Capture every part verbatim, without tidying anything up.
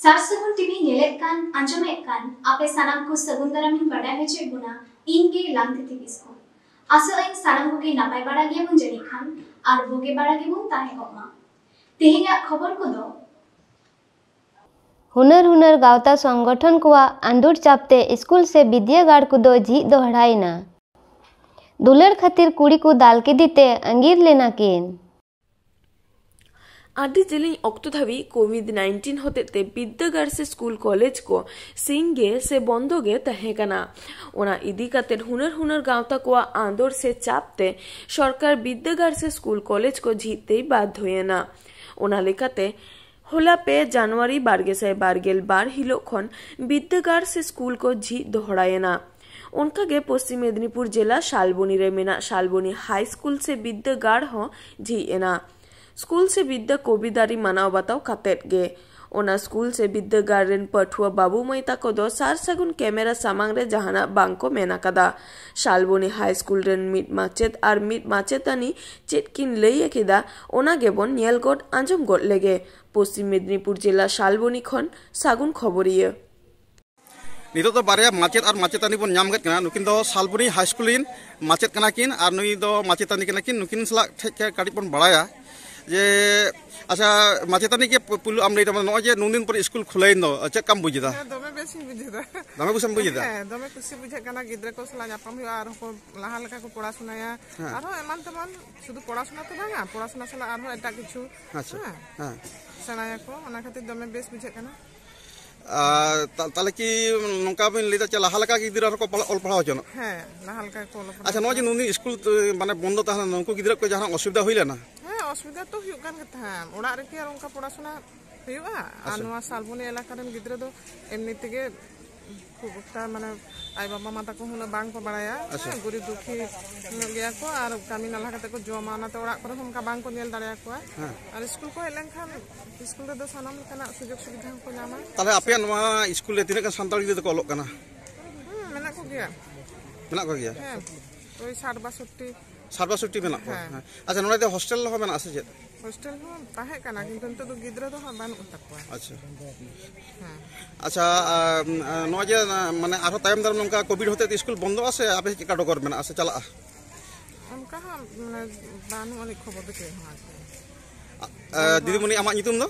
ᱥᱟᱨ ᱥᱟᱹᱜᱩᱱ ᱴᱤᱵᱷᱤ ᱧᱮᱞᱮᱫ ᱠᱟᱱ, ᱟᱸᱡᱚᱢᱮᱫ ᱠᱟᱱ ᱟᱯᱮ ᱥᱟᱱᱟᱢ ᱠᱚ ᱥᱟᱹᱜᱩᱱ ᱫᱟᱨᱟᱢᱤᱧ ᱵᱟᱰᱟᱭ ᱦᱚᱪᱚᱭᱮᱫ ᱵᱚᱱᱟ, ᱤᱧ ᱜᱮ ᱞᱟᱝᱛᱤᱛᱤ ᱠᱤᱥᱠᱩ᱾ ᱟᱥᱚᱜ ᱟᱹᱧ ᱥᱟᱱᱟᱢ ᱠᱚᱜᱮ ᱱᱟᱯᱟᱭ ᱵᱟᱲᱟ ᱜᱮᱭᱟᱵᱚᱱ ᱡᱟᱹᱱᱤᱡ ᱠᱷᱟᱱ, ᱟᱨ ᱵᱩᱜᱤ ᱵᱟᱲᱟ ᱜᱮᱵᱚᱱ ᱛᱟᱦᱮᱸ ᱠᱚᱜ ᱢᱟ᱾ ᱛᱮᱦᱮᱧᱟᱜ ᱠᱷᱚᱵᱚᱨ ᱠᱚᱫᱚ᱾ ᱦᱩᱱᱟᱹᱨ ᱦᱩᱱᱟᱹᱨ ᱜᱟᱶᱛᱟ ᱥᱚᱝᱜᱚᱴᱷᱚᱱ ᱠᱚᱣᱟᱜ ᱟᱸᱫᱳᱲ ᱪᱟᱯᱛᱮ ᱥᱠᱩᱞ ᱥᱮ ᱵᱤᱫᱽᱭᱟᱹᱜᱟᱲ ᱠᱚᱫᱚ ᱡᱷᱤᱡ ᱫᱚᱦᱲᱟᱭᱮᱱᱟ᱾ ᱫᱩᱞᱟᱹᱲ ᱠᱷᱟᱹᱛᱤᱨ ᱠᱩᱲᱤ ᱠᱚ ᱫᱟᱞ ᱠᱮᱫᱮ ᱛᱮ ᱟᱸᱜᱤᱨ ᱞᱮᱱᱟ ᱠᱤᱱ᱾ ᱟᱹᱰᱤ ᱡᱮᱞᱮᱧ ᱚᱠᱛᱚ ᱫᱷᱟᱹᱵᱤᱡ ᱠᱳᱵᱷᱤᱰ ᱱᱟᱭᱤᱱᱴᱤᱱ ᱦᱚᱛᱮᱡ ᱛᱮ ᱵᱤᱫᱽᱫᱟᱹᱜᱟᱲ ᱥᱮ ᱥᱠᱩᱞ ᱠᱚᱞᱮᱡᱽ ᱠᱚ ᱥᱤᱧ ᱜᱮ ᱥᱮ ᱵᱚᱱᱫᱚ ᱜᱮ ᱛᱟᱦᱮᱸ ᱠᱟᱱᱟ᱾ ᱚᱱᱟ ᱤᱫᱤ ᱠᱟᱛᱮ ᱦᱩᱱᱟᱹᱨ ᱦᱩᱱᱟᱹᱨ ᱜᱟᱶᱛᱟ ᱠᱚᱣᱟᱜ ᱟᱸᱫᱳᱲ ᱥᱮ ᱪᱟᱯ ᱛᱮ ᱥᱚᱨᱠᱟᱨ ᱵᱤᱫᱽᱫᱟᱹᱜᱟᱲ ᱥᱮ ᱥᱠᱩᱞ ᱠᱚᱞᱮᱡᱽ ᱠᱚ ᱡᱷᱤᱡ ᱛᱮᱭ ᱵᱟᱫᱽᱫᱷᱚᱭᱮᱱᱟ᱾ ᱚᱱᱟ ᱞᱮᱠᱟᱛᱮ ᱦᱚᱞᱟ ᱯᱮ ᱡᱟᱱᱩᱣᱟᱨᱤ ᱵᱟᱨ ᱜᱮᱥᱟᱭ ᱵᱟᱨ ᱜᱮᱞ ᱵᱟᱨ ᱦᱤᱞᱳᱜ ᱠᱷᱚᱱ ᱵᱤᱫᱽᱫᱟᱹᱜᱟᱲ ᱥᱮ ᱥᱠᱩᱞ ᱠᱚ ᱡᱷᱤᱡ ᱫᱚᱦᱲᱟᱭᱮᱱᱟ᱾ ᱚᱱᱠᱟᱜᱮ ᱯᱚᱥᱪᱤᱢ ᱢᱮᱫᱽᱱᱤᱯᱩᱨ ᱡᱮᱞᱟ ᱥᱟᱞᱵᱚᱱᱤ ᱨᱮ ᱢᱮᱱᱟᱜ ᱥᱟᱞᱵᱚᱱᱤ ᱦᱟᱭ ᱥᱠᱩᱞ ᱥᱮ ᱵᱤᱫᱽᱫᱟᱹᱜᱟᱲ ᱦᱚᱸ ᱡᱷᱤᱡ ᱮᱱᱟ᱾ ᱥᱠᱩᱞ ᱥᱮ ᱵᱤᱫᱽᱫᱟᱹ ᱠᱚᱵᱤᱫᱟᱨᱤ ᱢᱟᱱᱟᱣ ᱵᱟᱛᱟᱣ ᱠᱟᱛᱮᱫ ᱜᱮ᱾ ᱚᱱᱟ ᱥᱠᱩᱞ ᱥᱮ ᱵᱤᱫᱽᱫᱟᱹᱜᱟᱲ ᱨᱮᱱ ᱯᱟᱹᱴᱷᱩᱣᱟᱹ ᱵᱟᱹᱵᱩ ᱢᱟᱹᱭ ᱛᱟᱠᱚ ᱫᱚ ᱥᱟᱨ ᱥᱟᱹᱜᱩᱱ ᱠᱮᱢᱮᱨᱟ ᱥᱟᱢᱟᱝ ᱨᱮ ᱡᱟᱦᱟᱱᱟᱜ ᱵᱟᱝ ᱠᱚ ᱢᱮᱱ ᱟᱠᱟᱫᱟ᱾ ᱥᱟᱞᱵᱚᱱᱤ ᱦᱟᱭ ᱥᱠᱩᱞ ᱨᱮᱱ ᱢᱤᱫ ᱢᱟᱪᱮᱫ ᱟᱨ ᱢᱤᱫ ᱢᱟᱪᱮᱛᱟᱹᱱᱤ ᱪᱮᱫ ᱠᱤᱱ ᱞᱟᱹᱭ ᱟᱠᱮᱫᱟ, ᱚᱱᱟ ᱜᱮᱵᱚᱱ ᱧᱮᱞ ᱜᱚᱫ ᱟᱸᱡᱚᱢ ᱜᱚᱫ ᱞᱮᱜᱮ᱾ ᱯᱚᱥᱪᱤᱢ ᱢᱮᱫᱽᱱᱤᱯᱩᱨ ᱡᱮᱞᱟ ᱥᱟᱞᱵᱚᱱᱤ ᱠᱷᱚᱱ ᱥᱟᱹᱜᱩᱱ ᱠᱷᱚᱵᱚᱨᱤᱭᱟᱹ᱾ ᱱᱤᱛᱚᱜ ᱫᱚ ᱵᱟᱨᱭᱟ ᱢᱟᱪᱮᱫ ᱟᱨ ᱢᱟᱪᱮᱛᱟᱹᱱᱤ ᱵᱚᱱ ᱧᱟᱢ ᱠᱮᱫ ᱠᱤᱱᱟ᱾ ᱱᱩᱠᱤᱱ ᱫᱚ ᱥᱟᱞᱵᱚᱱᱤ ᱦᱟᱭ ᱥᱠᱩᱞ ᱨᱮᱱ ᱢᱟᱪᱮᱫ ᱠᱟᱱᱟ ᱠᱤᱱ ᱟᱨ ᱱᱩᱭ ᱫᱚ ᱢᱟᱪᱮᱛᱟᱹᱱᱤ ᱠᱟᱱᱟ ᱠᱤᱱ᱾ ᱱᱩᱠᱤᱱ ᱥᱟᱞᱟᱜ ᱴᱷᱮᱡ ᱠᱷᱚᱱ ᱠᱟᱹᱴᱤᱡ ᱵᱚᱱ ᱵᱟᱲᱟᱭᱟ ᱡᱮ, ᱟᱪᱪᱷᱟ, ᱢᱟᱪᱮᱛᱟᱹᱱᱤ ᱜᱮ ᱯᱩ-, ᱯᱩᱭᱞᱩ ᱟᱢ ᱞᱟᱹᱭ ᱛᱟᱵᱚᱱ, ᱱᱚᱜᱼᱚᱭ ᱡᱮ ᱱᱩᱱ ᱫᱤᱱ ᱯᱚᱨᱮ ᱥᱠᱩᱞ ᱠᱷᱩᱞᱟᱹᱭᱮᱱ ᱫᱚ, ᱪᱮᱫ ᱞᱮᱠᱟᱢ ᱵᱩᱡ ᱮᱫᱟ? ᱦᱮᱸ, ᱫᱚᱢᱮ ᱵᱮᱥᱤᱧ ᱵᱩᱡᱷᱟᱹᱣ ᱮᱫᱟ᱾ ᱫᱚᱢᱮ ᱠᱩᱥᱤᱢ ᱵᱩᱡ ᱮᱫᱟ? ᱦᱮᱸ, ᱫᱚᱢᱮ ᱠᱩᱥᱤ ᱵᱩᱡᱷᱟᱹᱜ ᱠᱟᱱᱟ᱾ ᱜᱤᱫᱽᱨᱟᱹ ᱠᱚ ᱥᱟᱞᱟᱜ ᱧᱟᱯᱟᱢ ᱦᱩᱭᱩᱜᱼᱟ, ᱟᱨᱦᱚᱸ ᱠᱚ ᱞᱟᱦᱟ ᱞᱮᱠᱟ ᱠᱚ ᱯᱚᱲᱟᱥᱩᱱᱟᱭᱟ᱾ ᱦᱮᱸ᱾ ᱟᱨᱦᱚᱸ ᱮᱢᱟᱱ ᱛᱮᱢᱟᱱ, ᱥᱩᱫᱷᱩ ᱯᱚᱲᱟᱥᱩᱱᱟ ᱛᱚ ᱵᱟᱝᱟ, ᱯᱚᱲᱟᱥᱩᱱᱟ ᱥᱟᱞᱟᱜ ᱟᱨᱦᱚᱸ ᱮᱴᱟᱜ ᱠᱤᱪᱷᱩ, ᱟᱪᱪᱷᱟ᱾ ᱦᱮᱸ, ᱦᱮᱸ᱾ ᱥᱮᱬᱟᱭᱟᱠᱚ, ᱚᱱᱟ ᱠᱷᱟᱹᱛᱤᱨ ᱫᱚᱢᱮ ᱵᱮᱥ ᱵᱩᱡᱷᱟᱹᱜ ᱠᱟᱱᱟ᱾ ᱟᱨ ᱛᱟ-, ᱛᱟᱦᱞᱮ ᱠᱤ ᱱᱚᱝᱠᱟ ᱵᱤᱱ ᱞᱟᱹᱭᱫᱟ ᱡᱮ ᱞᱟᱦᱟ ᱞᱮᱠᱟ ᱜᱤᱫᱽᱨᱟᱹ ᱟᱨᱦᱚᱸ ᱠᱚ ᱯᱟᱲ-, ᱚᱞ ᱯᱟᱲᱦᱟᱣ ᱦᱚᱪᱚᱱᱚᱜ? ᱦᱮᱸ, ᱞᱟᱦᱟ ᱞᱮᱠᱟ ᱜᱮᱠᱚ ᱚᱞᱚᱜ ᱯᱟᱲᱦᱟᱣ ᱟᱪᱪᱷᱟ, ᱱᱚᱜᱼᱚᱭ ᱡᱮ ᱦᱚᱪᱚᱱᱚᱜ᱾ ᱱᱩᱱ ᱫᱤᱱ ᱥᱠᱩᱞ ᱛᱮ, ᱢᱟᱱᱮ, ᱵᱚᱱᱫᱚ ᱛᱟᱦᱮᱸ ᱞᱮᱱᱟ, ᱱᱩᱠᱩ ᱜᱤᱫᱽᱨᱟᱹ ᱠᱚ ᱡᱟᱦᱟᱱᱟᱜ ᱚᱥᱩᱵᱤᱫᱷᱟ ᱦᱩᱭ ᱞᱮᱱᱟ? ᱦᱮᱸ, ᱚᱥᱩᱵᱤᱫᱷᱟ ᱛᱚ ᱦᱩᱭᱩᱜ ᱠᱟᱱ ᱜᱮ ᱛᱟᱦᱮᱸᱫ᱾ ᱚᱲᱟᱜ ᱨᱮᱠᱤ ᱟᱨ ᱚᱱᱠᱟ ᱯᱚᱲᱟᱥᱩᱱᱟ ᱦᱩᱭᱩᱜᱼᱟ? ᱟᱨ ᱟᱪᱪᱷᱟ᱾ ᱱᱚᱣᱟ ᱥᱟᱞᱵᱚᱱᱤ ᱮᱞᱟᱠᱟ ᱨᱮᱱ ᱜᱤᱫᱽᱨᱟᱹ ᱫᱚ ᱮᱢᱱᱤ ᱛᱮᱜᱮ ᱠᱷᱩᱵ ᱮᱠᱴᱟ, ᱢᱟᱱᱮ, ᱟᱭᱳ ᱵᱟᱵᱟ ᱢᱟ ᱛᱟᱠᱚ ᱦᱚᱸ ᱩᱱᱟᱹᱜ ᱵᱟᱝ ᱠᱚ ᱵᱟᱲᱟᱭᱟ᱾ ᱟᱪᱪᱷᱟ᱾ ᱦᱮᱸ, ᱜᱩᱨᱤᱵ ᱫᱩᱠᱷᱤ ᱧᱚᱜ ᱜᱮᱭᱟ ᱠᱚ ᱟᱨ ᱠᱟᱹᱢᱤ ᱱᱟᱞᱦᱟ ᱠᱟᱛᱮ ᱠᱚ ᱡᱚᱢᱟ, ᱚᱱᱟᱛᱮ ᱚᱲᱟᱜ ᱠᱚᱨᱮ ᱦᱚᱸ ᱚᱱᱠᱟ ᱵᱟᱝ ᱠᱚ ᱧᱮᱞ ᱫᱟᱲᱮᱭᱟᱠᱚᱣᱟ᱾ ᱦᱮᱸ᱾ ᱟᱨ ᱥᱠᱩᱞ ᱠᱚ ᱦᱮᱡ ᱞᱮᱱᱠᱷᱟᱱ ᱥᱠᱩᱞ ᱨᱮᱫᱚ ᱥᱟᱱᱟᱢ ᱞᱮᱠᱟᱱᱟᱜ ᱥᱩᱡᱳᱜᱽ ᱥᱩᱵᱤᱫᱷᱟ ᱦᱚᱸᱠᱚ ᱧᱟᱢᱟ᱾ ᱛᱟᱦᱞᱮ ᱟᱯᱮᱭᱟᱜ ᱱᱚᱣᱟ ᱥᱠᱩᱞ ᱨᱮ ᱛᱤᱱᱟᱹᱜ ᱜᱟᱱ ᱥᱟᱱᱛᱟᱲ ᱜᱤᱫᱽᱨᱟᱹ ᱫᱚᱠᱚ ᱚᱞᱚᱜ ᱠᱟᱱᱟ? ᱦᱩᱸ, ᱢᱮᱱᱟᱜ ᱠᱚᱜᱮᱭᱟ᱾ ᱢᱮᱱᱟᱜ ᱠᱚᱜᱮᱭᱟ? ᱦᱮᱸ, ᱳᱭ ᱥᱟᱴ ᱵᱟᱥᱚᱴᱴᱤ ᱥᱟᱨᱵᱟ ᱥᱩᱴᱤ ᱢᱮᱱᱟᱜ ᱠᱚᱣᱟ᱾ ᱦᱮᱸ᱾ ᱦᱮᱸ᱾ ᱟᱪᱪᱷᱟ, ᱱᱚᱰᱮ ᱫᱚ ᱦᱳᱥᱴᱮᱞ ᱦᱚᱸ ᱢᱮᱱᱟᱜᱼᱟ ᱥᱮ ᱪᱮᱫ? ᱦᱳᱥᱴᱮᱞ ᱦᱚᱸ ᱛᱟᱦᱮᱸ ᱠᱟᱱᱟ, ᱠᱤᱱᱛᱩ ᱱᱤᱛᱚᱜ ᱫᱚ ᱜᱤᱫᱽᱨᱟᱹ ᱫᱚ ᱦᱟᱸᱜ ᱵᱟᱹᱱᱩᱜ ᱛᱟᱠᱚᱣᱟ᱾ ᱟᱪᱪᱷᱟ᱾ ᱦᱮᱸ᱾ ᱟᱪᱪᱷᱟ, ᱟᱨ, ᱟᱨ, ᱱᱚᱜᱼᱚᱭ ᱡᱮ, ᱢᱟᱱᱮ, ᱟᱨᱦᱚᱸ ᱛᱟᱭᱚᱢ ᱫᱟᱨᱟᱢ ᱱᱚᱝᱠᱟ ᱠᱳᱵᱷᱤᱰ ᱦᱚᱛᱮᱡ ᱛᱮ ᱥᱠᱩᱞ ᱵᱚᱱᱫᱚᱜᱼᱟ ᱥᱮ ᱟᱯᱮ ᱪᱮᱫ ᱞᱮᱠᱟ ᱰᱚᱜᱚᱨ ᱢᱮᱱᱟᱜᱼᱟ ᱥᱮ ᱪᱟᱞᱟᱜᱼᱟ? ᱚᱱᱠᱟ ᱦᱟᱸᱜ, ᱢᱟᱱᱮ, ᱵᱟᱹᱱᱩᱜ ᱟᱹᱱᱤᱡ ᱠᱷᱚᱵᱚᱨ ᱫᱚ ᱪᱮᱫ ᱦᱚᱸ ᱟᱨᱠᱤ᱾ ᱟ, ᱫᱤᱫᱤᱢᱩᱱᱤ, ᱟᱢᱟᱜ ᱧᱩᱛᱩᱢ ᱫᱚ?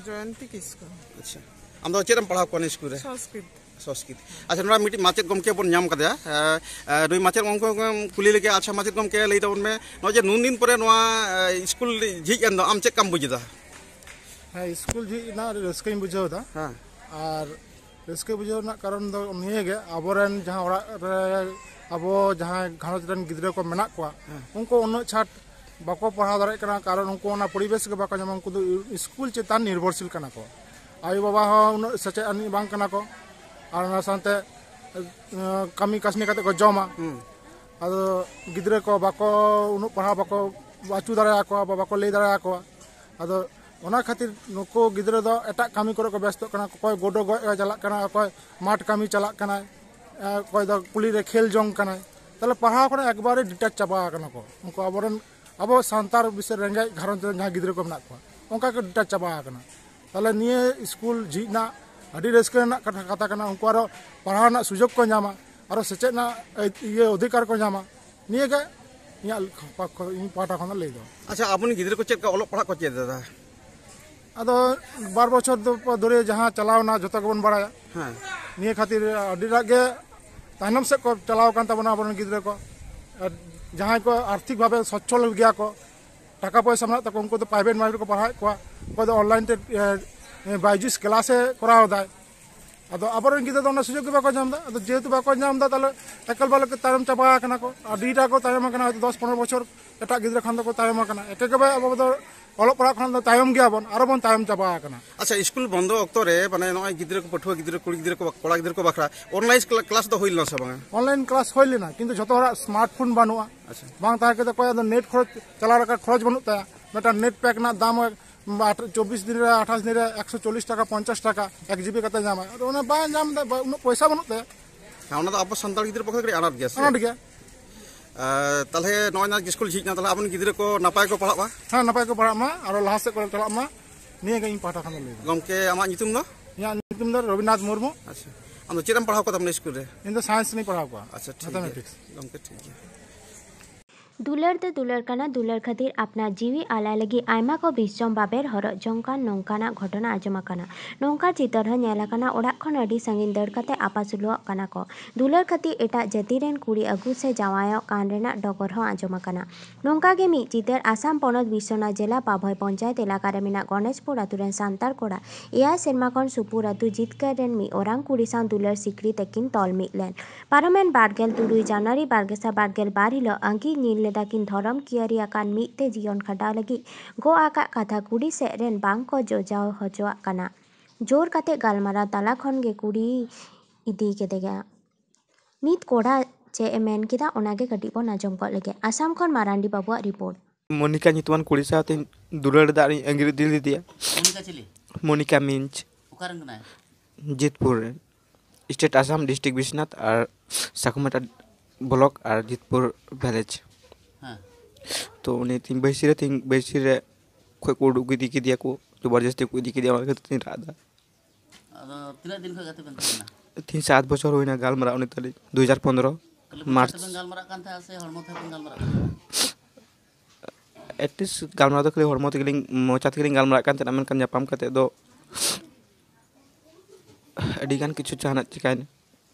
ᱡᱚᱭᱚᱱᱛᱤ ᱠᱤᱥᱠᱩ᱾ ᱟᱪᱪᱷᱟ, ᱟᱢ ᱫᱚ ᱪᱮᱫ ᱮᱢ ᱯᱟᱲᱦᱟᱣ ᱠᱚᱣᱟ ᱱᱤᱭᱟᱹ ᱥᱠᱩᱞ ᱨᱮ? ᱥᱚᱝᱥᱠᱨᱤᱛ᱾ ᱥᱚᱝᱥᱠᱨᱤᱛ᱾ ᱟᱪᱪᱷᱟ, ᱱᱚᱰᱮ ᱢᱤᱫᱴᱤᱡ ᱢᱟᱪᱮᱫ ᱜᱚᱢᱠᱮ ᱵᱚᱱ ᱧᱟᱢ ᱠᱟᱫᱮᱭᱟ᱾ ᱮ, ᱮ, ᱱᱩᱭ ᱢᱟᱪᱮᱫ ᱜᱚᱢᱠᱮ ᱠᱚ ᱠᱩᱞᱤ ᱞᱮᱜᱮ᱾ ᱟᱪᱪᱷᱟ, ᱢᱟᱪᱮᱫ ᱜᱚᱢᱠᱮ, ᱞᱟᱹᱭ ᱛᱟᱵᱚᱱ ᱢᱮ, ᱱᱚᱜᱼᱚᱭ ᱡᱮ ᱱᱩᱱ ᱫᱤᱱ ᱯᱚᱨᱮ ᱱᱚᱣᱟ, ᱮ, ᱥᱠᱩᱞ ᱡᱷᱤᱡ ᱮᱱ ᱫᱚ, ᱟᱢ ᱪᱮᱫ ᱞᱮᱠᱟᱢ ᱵᱩᱡ ᱮᱫᱟ? ᱦᱮᱸ, ᱥᱠᱩᱞ ᱡᱷᱤᱡ ᱨᱮᱱᱟᱜ ᱟᱹᱰᱤ ᱨᱟᱹᱥᱠᱟᱹᱧ ᱵᱩᱡᱷᱟᱹᱣ ᱮᱫᱟ᱾ ᱦᱮᱸ᱾ ᱟᱨ ᱨᱟᱹᱥᱠᱟᱹ ᱵᱩᱡᱷᱟᱹᱣ ᱨᱮᱱᱟᱜ ᱠᱟᱨᱚᱱ ᱫᱚ ᱱᱤᱭᱟᱹ ᱜᱮ, ᱟᱵᱚᱨᱮᱱ ᱡᱟᱦᱟᱸ ᱚᱲᱟᱜ ᱨᱮ, ᱟᱵᱚ ᱡᱟᱦᱟᱸᱭ ᱜᱷᱟᱨᱚᱸᱡᱽ ᱨᱮᱱ ᱜᱤᱫᱽᱨᱟᱹ ᱠᱚ ᱢᱮᱱᱟᱜ ᱠᱚᱣᱟ, ᱦᱮᱸ᱾ ᱩᱱᱠᱩ ᱩᱱᱟᱹᱜ ᱪᱷᱟᱴ ᱵᱟᱠᱚ ᱯᱟᱲᱦᱟᱣ ᱫᱟᱲᱮᱭᱟᱜ ᱠᱟᱱᱟ, ᱠᱟᱨᱚᱱ ᱩᱱᱠᱩ ᱚᱱᱟ ᱯᱚᱨᱤᱵᱮᱥ ᱜᱮ ᱵᱟᱠᱚ ᱧᱟᱢᱟ᱾ ᱩᱱᱠᱩ ᱫᱚ ᱥᱠᱩᱞ ᱪᱮᱛᱟᱱ ᱱᱤᱨᱵᱷᱚᱨᱥᱤᱞ ᱠᱟᱱᱟ ᱠᱚ᱾ ᱟᱭᱳᱼᱵᱟᱵᱟ ᱦᱚᱸ ᱩᱱᱟᱹᱜ ᱥᱮᱪᱮᱫ ᱟᱹᱱᱤᱡ ᱵᱟᱝ ᱠᱟᱱᱟ ᱠᱚ, ᱟᱨ ᱚᱱᱟ ᱥᱟᱶᱛᱮ, ᱮᱸ, ᱠᱟᱹᱢᱤ ᱠᱟᱹᱥᱱᱤ ᱠᱟᱛᱮ ᱠᱚ ᱡᱚᱢᱟ᱾ ᱦᱩᱸ᱾ ᱟᱫᱚ ᱜᱤᱫᱽᱨᱟᱹ ᱠᱚ ᱵᱟᱠᱚ, ᱩᱱᱟᱹᱜ ᱯᱟᱲᱦᱟᱣ ᱵᱟᱠᱚ ᱟᱹᱪᱩ ᱫᱟᱲᱮᱭᱟᱠᱚᱣᱟ, ᱵᱟ-, ᱵᱟᱠᱚ ᱞᱟᱹᱭ ᱫᱟᱲᱮᱭᱟᱠᱚᱣᱟ᱾ ᱟᱫᱚ ᱚᱱᱟ ᱠᱷᱟᱹᱛᱤᱨ ᱱᱩᱠᱩ ᱜᱤᱫᱽᱨᱟᱹ ᱫᱚ ᱮᱴᱟᱜ ᱠᱟᱹᱢᱤ ᱠᱚᱨᱮ ᱠᱚ ᱵᱮᱥᱛᱚᱜ ᱠᱟᱱᱟ᱾ ᱚᱠᱚᱭ ᱜᱩᱰᱩ ᱜᱚᱡ ᱮ ᱪᱟᱞᱟᱜ ᱠᱟᱱᱟ, ᱚᱠᱚᱭ ᱢᱟᱴᱷ ᱠᱟᱹᱢᱤ ᱪᱟᱞᱟᱜ ᱠᱟᱱᱟᱭ, ᱮ, ᱚᱠᱚᱭ ᱫᱚ ᱠᱩᱞᱦᱤ ᱨᱮ ᱠᱷᱮᱞ ᱡᱚᱝ ᱠᱟᱱᱟᱭ᱾ ᱛᱟᱦᱚᱞᱮ ᱯᱟᱲᱦᱟᱣ ᱠᱷᱚᱱᱟᱜ ᱮᱠᱵᱟᱨᱮ ᱰᱤᱴᱮᱪ ᱪᱟᱵᱟ ᱟᱠᱟᱱᱟ ᱠᱚ᱾ ᱩᱱᱠᱩ ᱟᱵᱚᱨᱮᱱ, ᱟᱵᱚ ᱥᱟᱱᱛᱟᱲ ᱵᱤᱥᱮᱥ ᱨᱮᱸᱜᱮᱡ ᱜᱷᱟᱨᱚᱸᱡᱽ ᱨᱮᱱ ᱡᱟᱦᱟᱸ ᱜᱤᱫᱽᱨᱟᱹ ᱠᱚ ᱢᱮᱱᱟᱜ ᱠᱚᱣᱟ, ᱚᱱᱠᱟ ᱜᱮ ᱰᱤᱴᱮᱪ ᱪᱟᱵᱟ ᱟᱠᱟᱱᱟ᱾ ᱛᱟᱦᱚᱞᱮ ᱱᱤᱭᱟᱹ ᱥᱠᱩᱞ ᱡᱷᱤᱡ ᱨᱮᱱᱟᱜ ᱟᱹᱰᱤ ᱨᱟᱹᱥᱠᱟᱹ ᱨᱮᱱᱟᱜ ᱠᱟᱛᱷᱟ, ᱠᱟᱛᱷᱟ ᱠᱟᱱᱟ᱾ ᱩᱱᱠᱩ ᱟᱨᱚ ᱯᱟᱲᱦᱟᱣ ᱨᱮᱱᱟᱜ ᱥᱩᱡᱳᱜᱽ ᱠᱚ ᱧᱟᱢᱟ, ᱟᱨᱚ ᱥᱮᱪᱮᱫ ᱨᱮᱱᱟᱜ, ᱮ, ᱤᱭᱟᱹ, ᱚᱫᱷᱤᱠᱟᱨ ᱠᱚ ᱧᱟᱢᱟ᱾ ᱱᱤᱭᱟᱹ ᱜᱮ ᱤᱧᱟᱹᱜ ᱯᱚᱠᱷᱚ, ᱤᱧ ᱯᱟᱦᱴᱟ ᱠᱷᱚᱱ ᱫᱚ ᱞᱟᱹᱭ ᱫᱚ᱾ ᱟᱪᱪᱷᱟ, ᱟᱵᱚᱨᱮᱱ ᱜᱤᱫᱽᱨᱟᱹ ᱠᱚ ᱪᱮᱫ ᱞᱮᱠᱟ ᱚᱞᱚᱜ ᱯᱟᱲᱦᱟᱜ ᱠᱚ ᱪᱮᱫ ᱮᱫᱟ? ᱟᱫᱚ ᱵᱟᱨ ᱵᱚᱪᱷᱚᱨ ᱫᱚ ᱫᱷᱚᱨᱮ ᱡᱟᱦᱟᱸ ᱪᱟᱞᱟᱣᱱᱟ, ᱡᱚᱛᱚ ᱜᱮᱵᱚᱱ ᱵᱟᱲᱟᱭᱟ᱾ ᱦᱮᱸ᱾ ᱱᱤᱭᱟᱹ ᱠᱷᱟᱹᱛᱤᱨ ᱟᱹᱰᱤ ᱨᱟᱜ ᱜᱮ ᱛᱟᱭᱱᱚᱢ ᱥᱮᱫ ᱠᱚ ᱪᱟᱞᱟᱣ ᱟᱠᱟᱱ ᱛᱟᱵᱚᱱᱟ ᱟᱵᱚᱨᱮᱱ ᱜᱤᱫᱽᱨᱟᱹ ᱠᱚ᱾ ᱟᱨ ᱡᱟᱦᱟᱸᱭ ᱠᱚ ᱟᱨᱛᱷᱤᱠ ᱵᱷᱟᱵᱮ ᱥᱚᱪᱪᱷᱚᱞ ᱜᱮᱭᱟ ᱠᱚ, ᱴᱟᱠᱟ ᱯᱚᱭᱥᱟ ᱢᱮᱱᱟᱜ ᱛᱟᱠᱚᱣᱟ, ᱩᱱᱠᱩ ᱫᱚ ᱯᱨᱟᱭᱵᱷᱮᱴ ᱢᱟᱭᱵᱷᱮᱴ ᱠᱚ ᱯᱟᱲᱦᱟᱣᱮᱫ ᱠᱚᱣᱟ, ᱚᱠᱚᱭ ᱫᱚ ᱚᱱᱞᱟᱭᱤᱱ ᱛᱮ, ᱮ, ᱮ, ᱵᱟᱭᱡᱩᱥ ᱠᱞᱟᱥ ᱮ ᱠᱚᱨᱟᱣ ᱮᱫᱟᱭ᱾ ᱟᱫᱚ ᱟᱵᱚᱨᱮᱱ ᱜᱤᱫᱽᱨᱟᱹ ᱫᱚ ᱚᱱᱟ ᱥᱩᱡᱳᱜᱽ ᱜᱮ ᱵᱟᱠᱚ ᱧᱟᱢ ᱮᱫᱟ᱾ ᱟᱫᱚ ᱡᱮᱦᱮᱛᱩ ᱵᱟᱠᱚ ᱧᱟᱢ ᱮᱫᱟ, ᱛᱟᱦᱞᱮ ᱮᱠᱟᱞ ᱵᱟᱞᱮ ᱛᱟᱭᱚᱢ ᱪᱟᱵᱟ ᱟᱠᱟᱱᱟ ᱠᱚ, ᱟᱹᱰᱤᱴᱟ ᱠᱚ ᱛᱟᱭᱚᱢ ᱟᱠᱟᱱᱟ, ᱦᱚᱭᱛᱳ ᱫᱚᱥ ᱯᱚᱱᱨᱚ ᱵᱚᱪᱷᱚᱨ ᱮᱴᱟᱜ ᱜᱤᱫᱽᱨᱟᱹ ᱠᱷᱚᱱ ᱫᱚᱠᱚ ᱛᱟᱭᱚᱢ ᱟᱠᱟᱱᱟ᱾ ᱮᱠᱮᱵᱟᱨᱮ ᱟᱵᱚ ᱫᱚ ᱚᱞᱚᱜ ᱯᱟᱲᱦᱟᱜ ᱠᱷᱚᱱ ᱫᱚ ᱛᱟᱭᱚᱢ ᱜᱮᱭᱟᱵᱚᱱ, ᱟᱨᱚ ᱵᱚᱱ ᱛᱟᱭᱚᱢ ᱪᱟᱵᱟ ᱟᱠᱟᱱᱟ᱾ ᱟᱪᱪᱷᱟ, ᱥᱠᱩᱞ ᱵᱚᱱᱫᱚ ᱚᱠᱛᱚ ᱨᱮ, ᱢᱟᱱᱮ, ᱱᱚᱜᱼᱚᱭ ᱜᱤᱫᱽᱨᱟᱹ ᱠᱚ, ᱯᱟᱹᱴᱷᱩᱣᱟᱹ ᱜᱤᱫᱽᱨᱟᱹ, ᱠᱩᱲᱤ ᱜᱤᱫᱽᱨᱟᱹ ᱠᱚ, ᱠᱚᱲᱟ ᱜᱤᱫᱽᱨᱟᱹ ᱠᱚ ᱵᱟᱠᱷᱨᱟ ᱚᱱᱞᱟᱭᱤᱱ ᱠᱞᱟ-, ᱠᱞᱟᱥ ᱫᱚ ᱦᱩᱭ ᱞᱮᱱᱟ ᱥᱮ ᱵᱟᱝᱟ? ᱚᱱᱞᱟᱭᱤᱱ ᱠᱞᱟᱥ ᱦᱩᱭ ᱞᱮᱱᱟ, ᱠᱤᱱᱛᱩ ᱡᱷᱚᱛᱚ ᱦᱚᱲᱟᱜ ᱥᱢᱟᱨᱴ ᱯᱷᱳᱱ ᱵᱟᱹᱱᱩᱜᱼᱟ᱾ ᱟᱪᱪᱷᱟ᱾ ᱵᱟᱝ ᱛᱟᱦᱮᱸ ᱠᱟᱛᱮ ᱚᱠᱚᱭᱟᱜ ᱫᱚ ᱱᱮᱴ ᱠᱷᱚᱨᱚᱪ ᱪᱟᱞᱟᱣ ᱞᱮᱠᱟ ᱠᱷᱚᱨᱚᱪ ᱵᱟᱹᱱᱩᱜ ᱛᱟᱭᱟ᱾ ᱢᱤᱫᱴᱟᱝ ᱱᱮᱴ ᱯᱮᱠ ᱨᱮᱱᱟᱜ ᱫᱟᱢ ᱟᱴ-, ᱪᱚᱵᱵᱤᱥ ᱫᱤᱱ ᱨᱮ, ᱟᱴᱷᱟᱥ ᱫᱤᱱ ᱨᱮ ᱮᱠᱥᱚ ᱪᱚᱞᱞᱤᱥ ᱴᱟᱠᱟ, ᱯᱚᱧᱪᱟᱥ ᱴᱟᱠᱟ, ᱮᱠ ᱡᱤᱵᱤ ᱠᱟᱛᱮ ᱧᱟᱢᱟᱭ᱾ ᱟᱫᱚ ᱚᱱᱟ ᱵᱟᱭ ᱧᱟᱢ ᱮᱫᱟ, ᱵᱟ-, ᱩᱱᱟᱹᱜ ᱯᱚᱭᱥᱟ ᱵᱟᱹᱱᱩᱜ ᱛᱟᱭᱟ᱾ ᱦᱮᱸ, ᱚᱱᱟ ᱫᱚ ᱟᱵᱚ ᱥᱟᱱᱛᱟᱲ ᱜᱤᱫᱽᱨᱟᱹ ᱯᱚᱠᱠᱷᱮ ᱫᱚ ᱠᱟᱹᱴᱤᱡ ᱟᱱᱟᱴ ᱜᱮᱭᱟ ᱥᱮ? ᱟᱱᱟᱴ ᱜᱮᱭᱟ᱾ ᱟᱨ ᱛᱟᱦᱞᱮ ᱱᱚᱜᱼᱚᱭ ᱱᱟᱜ ᱥᱠᱩᱞ ᱡᱷᱤᱡ ᱱᱟ, ᱛᱟᱦᱞᱮ ᱟᱵᱚᱨᱮᱱ ᱜᱤᱫᱽᱨᱟᱹ ᱠᱚ ᱱᱟᱯᱟᱭ ᱠᱚ ᱯᱟᱲᱦᱟᱜ ᱢᱟ? ᱦᱮᱸ, ᱱᱟᱯᱟᱭ ᱠᱚ ᱯᱟᱲᱦᱟᱜ ᱢᱟ, ᱟᱨᱚ ᱞᱟᱦᱟ ᱥᱮᱫ ᱠᱚ ᱪᱟᱞᱟᱜ ᱢᱟ, ᱱᱤᱭᱟᱹ ᱜᱮ ᱤᱧ ᱯᱟᱦᱴᱟ ᱠᱷᱚᱱ ᱫᱚ ᱞᱟᱹᱭ ᱫᱚ᱾ ᱜᱚᱢᱠᱮ, ᱟᱢᱟᱜ ᱧᱩᱛᱩᱢ ᱫᱚ? ᱤᱧᱟᱹᱜ ᱧᱩᱛᱩᱢ ᱫᱚ ᱨᱚᱵᱤᱱᱟᱛᱷ ᱢᱩᱨᱢᱩ᱾ ᱟᱪᱪᱷᱟ, ᱟᱢ ᱫᱚ ᱪᱮᱫ ᱮᱢ ᱯᱟᱲᱦᱟᱣ ᱠᱟᱫᱟ ᱢᱟᱱᱮ ᱥᱠᱩᱞ ᱨᱮ? ᱤᱧ ᱫᱚ ᱥᱟᱭᱮᱱᱥ ᱨᱤᱧ ᱯᱟᱲᱦᱟᱣ ᱠᱚᱣᱟ᱾ ᱟᱪᱪᱷᱟ, ᱴᱷᱤᱠ ᱜᱮᱭᱟ᱾ ᱢᱮᱛᱷᱟᱢᱮᱴᱤᱠᱥ᱾ ᱜᱚᱢᱠᱮ, ᱴᱷᱤᱠ ᱜᱮᱭᱟ᱾ ᱫᱩᱞᱟᱹᱲ ᱫᱚ ᱫᱩᱞᱟᱹᱲ ᱠᱟᱱᱟ, ᱫᱩᱞᱟᱹᱲ ᱠᱷᱟᱹᱛᱤᱨ ᱟᱯᱱᱟᱨ ᱡᱤᱣᱤ ᱟᱞᱟᱭ ᱞᱟᱹᱜᱤᱫ ᱟᱭᱢᱟ ᱠᱚ ᱵᱤᱥ ᱡᱚᱢ ᱵᱟᱵᱮᱨ ᱦᱚᱨᱚᱜ ᱡᱚᱝ ᱠᱟᱱ ᱱᱚᱝᱠᱟᱱᱟᱜ ᱜᱷᱚᱴᱚᱱᱟ ᱟᱸᱡᱚᱢ ᱟᱠᱟᱱᱟ᱾ ᱱᱚᱝᱠᱟ ᱪᱤᱛᱟᱹᱨ ᱦᱚᱸ ᱧᱮᱞ ᱟᱠᱟᱱᱟ, ᱚᱲᱟᱜ ᱠᱷᱚᱱ ᱟᱹᱰᱤ ᱥᱟᱺᱜᱤᱧ ᱫᱟᱹᱲ ᱠᱟᱛᱮ ᱟᱯᱟᱥᱩᱞᱚᱜ ᱠᱟᱱᱟ ᱠᱚ᱾ ᱫᱩᱞᱟᱹᱲ ᱠᱷᱟᱹᱛᱤᱨ ᱮᱴᱟᱜ ᱡᱟᱹᱛᱤ ᱨᱮᱱ ᱠᱩᱲᱤ ᱟᱹᱜᱩ ᱥᱮ ᱡᱟᱶᱟᱭᱚᱜ ᱠᱟᱱ ᱨᱮᱱᱟᱜ ᱰᱚᱜᱚᱨ ᱦᱚᱸ ᱟᱸᱡᱚᱢ ᱟᱠᱟᱱᱟ᱾ ᱱᱚᱝᱠᱟ ᱜᱮ ᱢᱤᱫ ᱪᱤᱛᱟᱹᱨ ᱟᱥᱟᱢ ᱯᱚᱱᱚᱛ ᱵᱤᱥᱥᱚᱱᱟᱛᱷ ᱡᱮᱞᱟ ᱯᱟᱵᱷᱚᱭ ᱯᱚᱧᱪᱟᱭᱮᱛ ᱮᱞᱟᱠᱟ ᱨᱮ ᱢᱮᱱᱟᱜ ᱜᱚᱱᱮᱥᱯᱩᱨ ᱟᱹᱛᱩ ᱨᱮᱱ ᱥᱟᱱᱛᱟᱲ ᱠᱚᱲᱟ ᱮᱭᱟᱭ ᱥᱮᱨᱢᱟ ᱠᱷᱚᱱ ᱥᱩᱯᱩᱨ ᱟᱹᱛᱩ ᱡᱤᱛᱠᱟᱹᱨ ᱨᱮᱱ ᱢᱤᱫ ᱚᱨᱟᱝ ᱠᱩᱲᱤ ᱥᱟᱶ ᱫᱩᱞᱟᱹᱲ ᱥᱤᱠᱲᱤ ᱛᱮᱠᱤᱱ ᱛᱚᱞ ᱢᱤᱫ ᱞᱮᱱ᱾ ᱯᱟᱨᱚᱢᱮᱱ ᱵᱟᱨᱜᱮᱞ ᱛᱩᱨᱩᱭ ᱡᱟᱱᱩᱣᱟᱨᱤ ᱵᱟᱨ ᱜᱮᱥᱟᱭ ᱵᱟᱨᱜᱮᱞ ᱵᱟᱨ ᱦᱤᱞᱚᱜ ᱟᱹᱜᱤᱨ ᱧᱤᱨ ᱞᱮᱫᱟ ᱠᱤᱱ ᱫᱷᱚᱨᱚᱢ ᱠᱤᱭᱟᱹᱨᱤ ᱟᱠᱟᱱ ᱢᱤᱫ ᱛᱮ ᱡᱤᱭᱚᱱ ᱠᱷᱟᱸᱰᱟᱣ ᱞᱟᱹᱜᱤᱫ ᱜᱚᱜ ᱟᱠᱟᱫ ᱠᱟᱛᱷᱟ ᱠᱩᱲᱤ ᱥᱮᱫ ᱨᱮᱱ ᱵᱟᱝ ᱠᱚ ᱡᱚᱡᱟᱣ ᱦᱚᱪᱚᱣᱟᱜ ᱠᱟᱱᱟ᱾ ᱡᱳᱨ ᱠᱟᱛᱮ ᱜᱟᱞᱢᱟᱨᱟᱣ ᱛᱟᱞᱟ ᱠᱷᱚᱱ ᱜᱮ ᱠᱩᱲᱤ ᱤᱫᱤ ᱠᱮᱫᱮᱭᱟ᱾ ᱱᱤᱛ ᱠᱚᱲᱟ ᱪᱮᱫ ᱮ ᱢᱮᱱ ᱠᱮᱫᱟ, ᱚᱱᱟ ᱜᱮ ᱠᱟᱹᱴᱤᱡ ᱵᱚᱱ ᱟᱸᱡᱚᱢ ᱜᱚᱫ ᱞᱮᱜᱮ᱾ ᱟᱥᱟᱢ ᱠᱷᱚᱱ ᱢᱟᱨᱟᱱᱰᱤ ᱵᱟᱹᱵᱩᱣᱟᱜ ᱨᱤᱯᱳᱨᱴ᱾ ᱢᱚᱱᱤᱠᱟ ᱧᱩᱛᱩᱢᱟᱱ ᱠᱩᱲᱤ ᱥᱟᱶᱛᱮ ᱫᱩᱞᱟᱹᱲ ᱫᱟᱜ ᱨᱤᱧ ᱟᱹᱜᱤᱨ ᱤᱫᱤ ᱞᱮᱫᱮᱭᱟ᱾ ᱢᱚᱱᱤᱠᱟ ᱪᱤᱞᱤ? ᱢᱚᱱᱤᱠᱟ ᱢᱤᱧᱡᱽ᱾ ᱚᱠᱟ ᱨᱮᱱ ᱠᱟᱱᱟᱭ? ᱡᱤᱛᱯᱩᱨ ᱨᱮ, ᱥᱴᱮᱴ ᱟᱥᱟᱢ, ᱰᱤᱥᱴᱨᱤᱠᱴ ᱵᱤᱥᱱᱟᱛᱷ ᱟᱨ ᱥᱟᱠᱢᱟᱴᱟ ᱵᱞᱚᱠ ᱟᱨ ᱡᱤᱛᱯᱩᱨ ᱵᱷᱤᱞᱮᱡᱽ᱾ ᱦᱮᱸ᱾ ᱛᱚ ᱩᱱᱤ ᱛᱤᱧ ᱵᱟᱹᱭᱥᱤ ᱨᱮ, ᱛᱤᱧ ᱵᱟᱹᱭᱥᱤ ᱨᱮ ᱠᱷᱚᱡ ᱠᱚ ᱩᱰᱩᱠ ᱤᱫᱤ ᱠᱮᱫᱮᱭᱟ ᱠᱚ, ᱡᱚᱵᱚᱨᱡᱚᱥᱛᱤ ᱠᱚ ᱤᱫᱤ ᱠᱮᱫᱮᱭᱟ, ᱚᱱᱟ ᱠᱷᱟᱹᱛᱤᱨ ᱛᱤᱧ ᱨᱟᱜ ᱮᱫᱟ᱾ ᱟᱫᱚ ᱛᱤᱱᱟᱹᱜ ᱫᱤᱱ ᱠᱷᱚᱱ ᱜᱟᱛᱮ ᱵᱮᱱ ᱛᱟᱦᱮᱸ ᱞᱮᱱᱟ? ᱛᱤᱦᱤᱧ ᱥᱟᱛ ᱵᱚᱪᱷᱚᱨ ᱦᱩᱭᱱᱟ ᱜᱟᱞᱢᱟᱨᱟᱣ ᱩᱱᱤ ᱛᱟᱹᱞᱤᱧ, ᱫᱩ ᱦᱟᱡᱟᱨ ᱯᱚᱱᱫᱽᱨᱚ ᱛᱟᱦᱞᱮ ᱢᱤᱫ ᱢᱟᱨᱪ᱾ ᱥᱟᱶ ᱛᱮᱵᱮᱱ ᱜᱟᱞᱢᱟᱨᱟᱜ ᱠᱟᱱ ᱛᱟᱦᱮᱸᱫ ᱥᱮ ᱦᱚᱲᱢᱚ ᱛᱮᱦᱚᱸ ᱵᱮᱱ ᱜᱟᱞᱢᱟᱨᱟᱜ ᱠᱟᱱ ᱛᱟᱦᱮᱸᱫ? ᱮᱴᱞᱤᱥᱴ ᱜᱟᱞᱢᱟᱨᱟᱣ ᱫᱚ ᱠᱷᱟᱹᱞᱤ ᱦᱚᱲᱢᱚ ᱛᱮᱜᱮᱞᱤᱧ, ᱢᱚᱪᱟ ᱛᱮᱜᱮᱞᱤᱧ ᱜᱟᱞᱢᱟᱨᱟᱜ ᱠᱟᱱ ᱛᱟᱦᱮᱱᱟ, ᱢᱮᱱᱠᱷᱟᱱ ᱧᱟᱯᱟᱢ ᱠᱟᱛᱮᱫ ᱫᱚ ᱟᱹᱰᱤ ᱜᱟᱱ ᱠᱤᱪᱷᱩ ᱡᱟᱦᱟᱱᱟᱜ ᱪᱤᱠᱟᱹᱭᱮᱱᱟ᱾